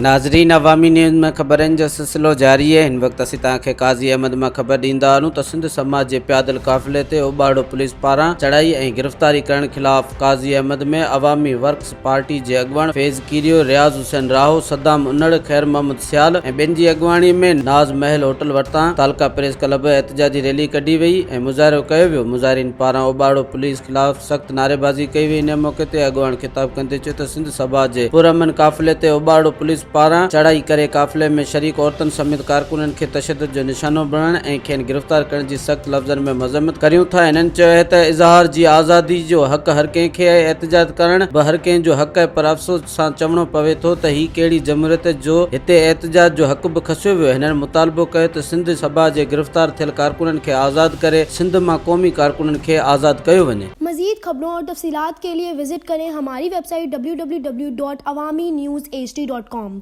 ناظرين عوامي نيوز ۾ خبرن جو سلسلو جاري آهي هن وقت اسين توهان کي قاضي احمد مان خبر ڏيندا هلون ته سنڌ سماج جي پيادل قافلي تي اوٻاڙو پوليس پاران چڙهائي ۽ گرفتاري ڪرڻ خلاف قاضي احمد ۾ عوامي ورڪس پارٽي جي اڳواڻ فيض ڪيريو، رياض حسين راهو، صدام انڙ، خير محمد سيال ۽ ٻين جي اڳواڻي ۾ ناز محل هوٽل وٽان تعلقه پريس ڪلب احتجاجي ريلي ڪڍي وئي ۽ مظاهرو ڪيو ويو مظاهرين پاران اوٻاڙو پوليس خلاف سخت نعريبازي ڪئي وئي ان موقعي تي اڳواڻ خطاب ڪندي چيو ته سنڌ سڀا جي پرامن قافلي تي اوٻاڙو پوليس پاران چڙهائي ڪري قافلي ۾ شريڪ عورتن سميت ڪارڪنن کي تشدد جو نشانو بڻائڻ ۽ کين گرفتار ڪرڻ جي سخت لفظن ۾ مذمت ڪريون ٿا هنن چيو آهي ته اظهار جي آزادي جو حق هر ڪنهن کي آهي احتجاج ڪرڻ به هر ڪنهن جو حق آهي پر افسوس سان چوڻو پوي ٿو ته هي ڪهڙي جمهوريت جو هتي احتجاج جو حق به کسيو ويو هنن مطالبو ڪيو ته سنڌ سڀا جي گرفتار ٿيل ڪارڪنن کي آزاد ڪري سنڌ مان قومي ڪارڪنن کي آزاد ڪيو وڃي. مزيد خبرون اور تفصيلات کے لئے وزٽ ڪرين ھماري website W W W dot Awami news H D dot com.